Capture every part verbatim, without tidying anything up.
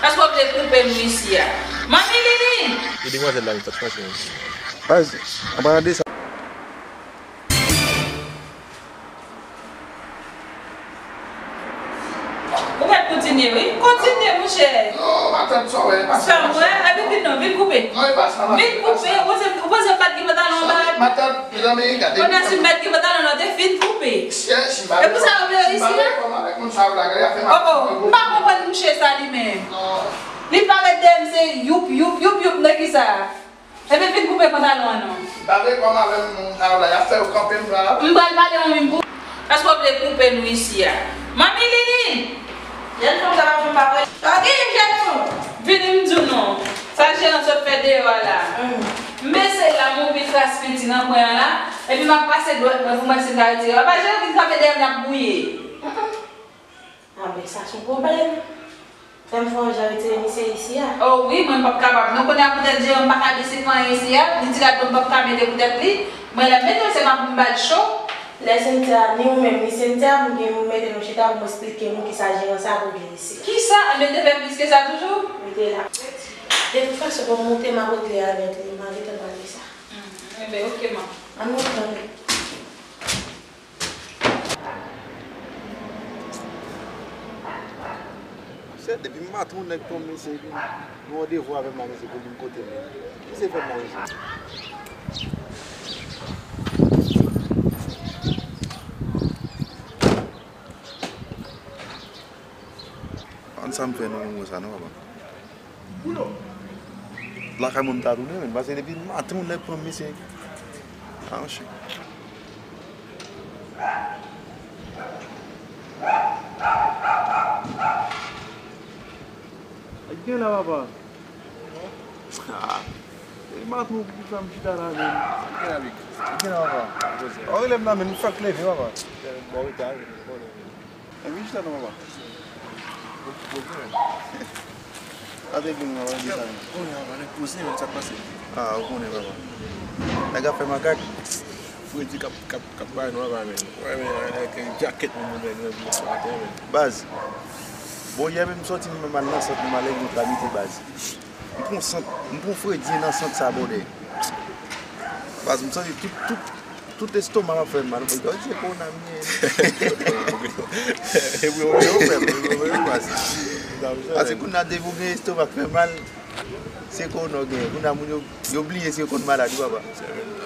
Èske w vle koupe nou isi a? Manmi Lili! Li demwazèl la, li t ap pase. Baz, an palan de sa. Ou mèt kontinye, wi. Kontinye, monchè. Non, matant, sa w wè, e pa sa. Sa m wè, epi vin non, vin koupe. Non, e pa sa, matant. Vin koupe, ou panse, ou panse m pa t gen pantalon anba? Matant, mezanmi, gade. Kounye a si m pa t gen pantalon, non, te fin koupe. E pou sa yo vle yo isi a? Oh, oh, m pa konprann mouche sa li menm. Non. Li parèt dèyè m se youp, youp, youp, youp, nan ki sa? Epi vin koupe pantalon an non. M pa vle kòm avè m moun sa yo la, y ap fè yo kanpe m la. M pral pale manmi m pou. Èske w vle koupe nou isi a? Manmi Lili! Jèn fanm sa pa fè m pa wè. Pa genyen jèn fanm. Vini m di w non. Sa jeran sot fè deyò a la. M bese la, m ouvri kras penti nan kwen an la. Epi m ap pase dwèt mwen pou m wè si m ka retire. Papa jeran vin kanpe dèyè m, l ap gouye. Anben, sa se yon pwoblèm. Fè m fè yon jan retire misye isi a. Oh wi, mwen m p ap kapab. Non, kounye a poutèt jeran m pa ka deside anyen isi a, li di gad mwen m p ap ka mete poutèt li. Mwen lè m mete l, se pa pou m ba l cho. Lè Cynthia, ni ou menm, ni Cynthia, pou gen moun mete nou chita pou m esplike nou kisa jeran sa pou gen isi. Kisa? Enben, te fè plis ke sa toujou? Mete la. De tout fason, pou m monte, m ap regle avèk li, m a gentan pale sa. Hmm, enben, oke, man. Ann monte, ann. Sè, depi maten yon nèg tonbe, mesye, epi yon randevou avè m la, mesye, pou vin kote m. Misye fè m la, mesye. Ann sa m fè non, konsa non, papa. Lakay mwen m ta tounen, men, paske depi maten yon nèg pran m, mesye. Ah, shit. Sa k gen la, papa? Ah, e maten w pou fè m chita la, men. Sa k gen la, big? Sa k gen la, papa? Poze. Ou rele m la, men, m fèk leve, papa. Bon, reta, men, bon, men. Envite chita non, papa. Sa te gen, papa, di sa, men. Kounye a, papa, nèg poze, men, sa k pase? Ah, ou konnen, papa. Nèg ap fè makak. Fredi k ap, k ap, k ap bay nou, papa, men. Wè, men, avèk jakèt moun, moun, nèg, nèg, nèg, men. Baz. Bon, yè menm m sòti, m al nan sant, m al regle yon tramite, baz. M pran sant, m pran fredi nan sant sa, bòdè. Baz, m santi tout, tout Tout estoma m ap fè m mal, mwen di, "Odye, kowona m ye." Epi, yo, yo, frè m, yo, yo, baz. Paske kounye a, depi w gen estoma k fè mal, se kowona w genyen. Kounye a, moun yo, yo bliye si yo konn maladi, papa.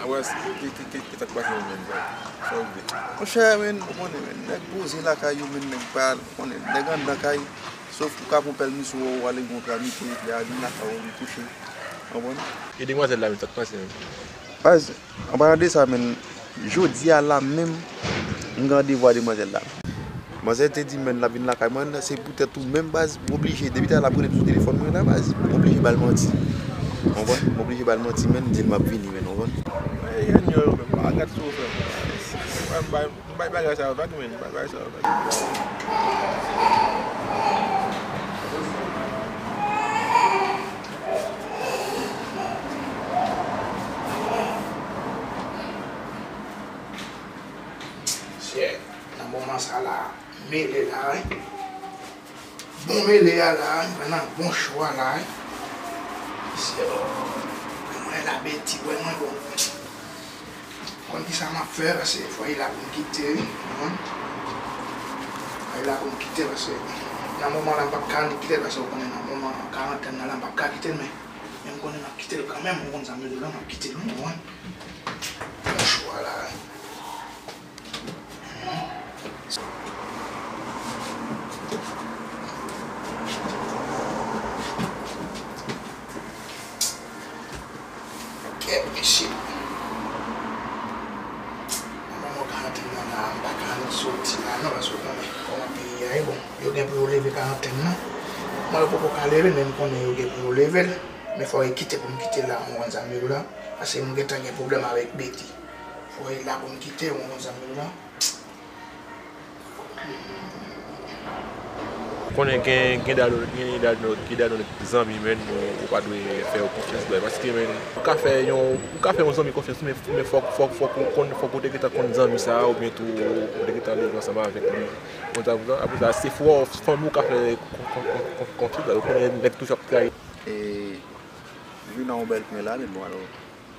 Awè, ki, ki, ki, ki sa k pase menm, sa w vle? Monchè, men, ou konnen, men, nèg poze lakay yo, men, nèg pa, ou konnen, nèg anndan kay, sof ou ka pran pèl misye w, w ale gon tramite, lè a vin lakay ou, vin kouche. Konprann? E demwazèl la, men, sa k pase menm? Baz, an palan de sa, men, jodi a la menm, m gen randevou a demwazèl la. Manzè te di m, men, l ap vin lakay mwen, se poutèt ou menm, baz, m oblije, depi talè l ap rele m sou telefòn mwen la, baz, m oblije ba l manti. Ou konprann? M oblije ba l manti, men, m di l m ap vini, men, ou konprann? Ey, anyo, men, pa gad sa w fè, men. Mwen, m bay, m bay bagay sa yo vag, men, m bay bagay sa yo vag. Sè, nan moman sa la, mele la, wi. Bon mele a la, wi. Mwen nan bon cho a la, wi. Sè, mwen la beti, wè mwen bon. Konn kisa m ap fè, paske fò e la pou m kite, wi. Konprann? Fò e la pou m kite, paske nan moman la, m p ap ka annik kite l, paske w konnen nan moman karantèn nan la, m p ap ka kite l, men, men m konnen m ap kite l kanmenm, ou konn sa m vle di w la, m ap kite l, wi, ou konprann? Bon chwa la, wi. Kèt, mesye. Mwen, mwen ka antre nan la, m pa ka annik soti la, non, paske w konnen kòman peyi a ye, bon, yo gen pou yo leve karantèn nan. Mwen, yo poko ka leve l, men m konnen yo gen pou yo leve l. Men fò yo kite pou m kite la, ou konn sa m di w la. Paske m gentan gen pwoblèm avèk Betty. Fò yo la pou m kite, ou konn sa m di w la. Konnen gen, gen dado, gen dado, gen dado zanmi, men ou, ou pa dwe fè yo konfyans, bro. Paske, men, ou ka fè yon, ou ka fè yon zanmi konfyans, men, men fòk, fòk, fòk ou konn, fòk ou te gentan konn zanmi sa a, oubyen tou, ou te gentan leve ansanm avèk li. Konn sa, apre sa, se fò, fanmi ou ka fè kon-, kon-, kon-, kon-, konfyans, bro. Ou konnen nèg toujou ap trayi. E, vin nan yon bèl pwen la, men bon, alò,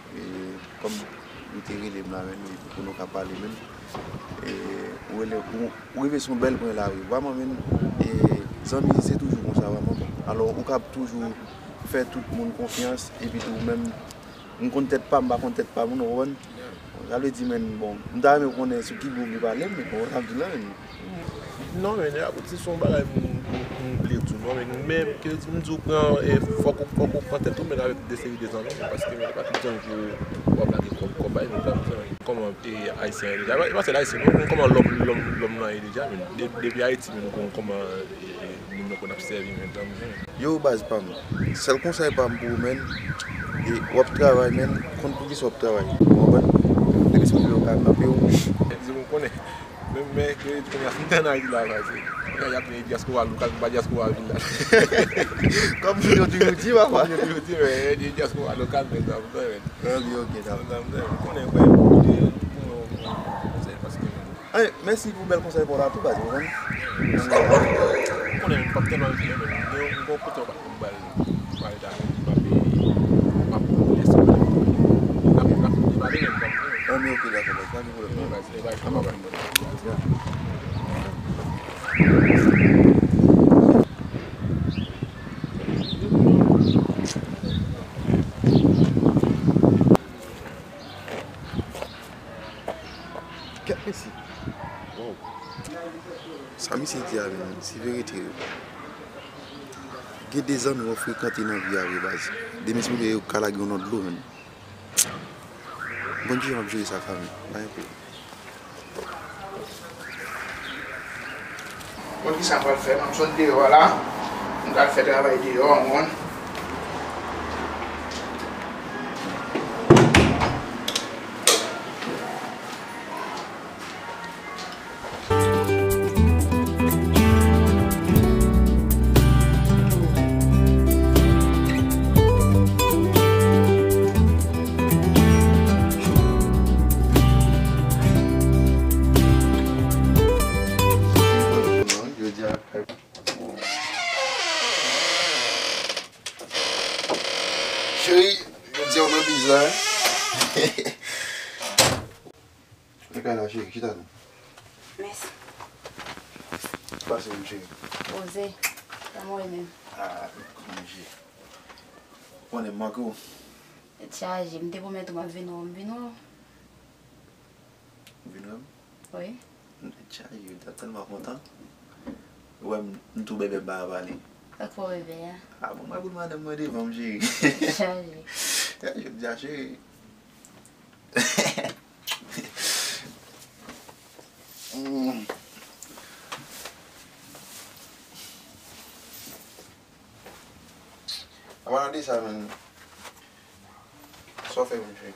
E, kòm ou te rele m la, men, e, pou nou ka pale, men, e, ou rele, ou, ou rive sou yon bèl pwen la, wi. Vrèman, men, e, zanmi, se toujou konsa, vrèman. Bon, alò, ou kab toujou fè tout moun konfyans, epi tou, menm, m konn tèt pa m, m pa konn tèt pa moun, ou konprann? Sa vle di, men, bon, m ta renmen konnen sou ki bò w vle pale m, men, bon, sa m di la, men. Non, men, se yon bagay m, m, m bliye di w, non, men, men, ke di m di w pran, e, fòk ou, fòk ou pran tèt ou, men avèk de seri de zanmi, men, paske, men, se pa tout zanmi pou w ap lage kòb, kòb bay, men, zanmi, zanmi. Kòman, e, Ayisyen an ye deja? E pa sèl Ayisyen, non, men kòman lòm, lòm, lòm nan ye deja, men, de-, depi Ayiti, men, kòman, e, e, moun nan konn ap sèvi, men, zanmi, zanmi. Yo, baz pa m, sèl konsèy pa m pou ou, men, e, w ap travay, men, konn poukisa w ap travay, ou konprann? Depi se pou yo ka kanpe w. Di m konnen. Men, men, ke kounye a, m te ann Ayiti la, sa, se, kounye a, y ap gen dyaspora lokal, m pa dyaspora vil la. Kòm yo toujou di, papa. Kòm yo toujou di, men, gen dyaspora lokal, men, sa, m konnen, men. Ok, ok, dakò. Sa, m konnen, m konnen, mwen, mwen, mwen, mwen, mwen, paske, men. Ay, mèsi pou bèl konsèy pa w la tou, baz, ou konprann? M konnen, m p ap tèlman vini, men, men, m gen yon kote, m pral, m pral ta, m ap, m ap lèse. N ap, n ap debate menm, n ap, ah, men ok, dakò, baz, pa gen pwoblèm, non. Baz, e, baz, kòman, baz? Kèt mesye. Wow. Sa misye di a menm, se verite wi. Gen de zanmi w ap frekante nan vi a vre baz. Demen si w vle yo ka lage w nan dlo menm. Bon, kijan w ap jere sa, fanmi? Pa gen pwoblèm. Bon, kisa m pral fè? M ap sot deyò a la. M pral fè travay deyò a, w konprann? Cheri, jodi a w nan biz la, wi. Mwen kay la, cheri, chita non. Mèsi. Pase, mon cheri. Poze. Kòman w ye menm? Ah, mon cheri. Konnen m manke w. Tèt chaje, m te pwomèt ou m ap vin wè w, m vin wè w. Ou vin wè m? Wi. M tèt chaje, m t ap tèlman kontan. Ou wè m, m tou bèbè m pa ka pale. Sa k fè w bèbè a? Ah, bon, mwen boul madanm mwen devan m, cheri. Tèt chaje. Tèt chaje, m di a, cheri. Mm. Apadan de sa, menm, sa w fè menm, cheri?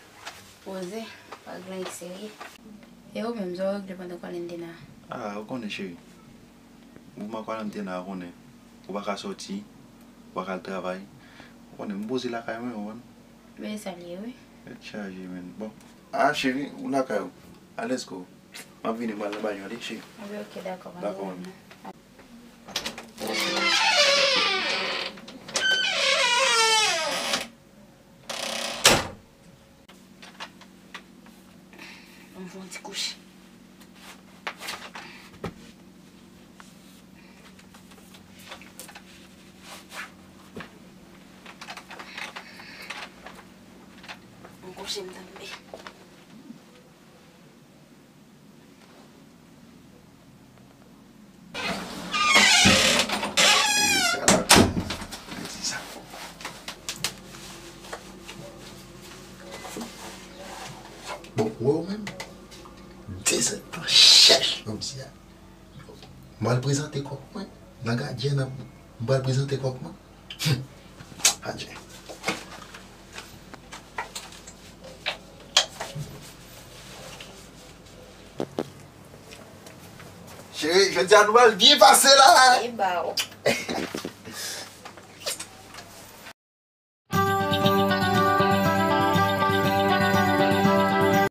Poze, pa gen anyen ki serye. E ou menm, sa w regle pandan kwarantèn nan? Ah, ou konnen, cheri. Mouvman kwarantèn nan, ou konnen. Ou pa ka sòti, ou pa ka al travay. Ou konnen, m poze lakay mwen, ou konprann? Men sa l ye, wi. Tèt chaje, menm. Bon. Ah, cheri, ou lakay ou. Alèz ko. M ap vini, m al nan banyo a, tande, cheri. Anben, ok, dakò, pa gen pwoblèm, non. Ban m fè yon ti kouche. Yon kouche m tanmen. Bon, ou wè ou menm, dezèdtan chèch, kòmsi a. M pral prezante kòk mwen. Nan gadyen nan, m pral prezante kòk mwen. Hum. Adje. Cheri, jodi a nou pral byen pase la. Byen ba w.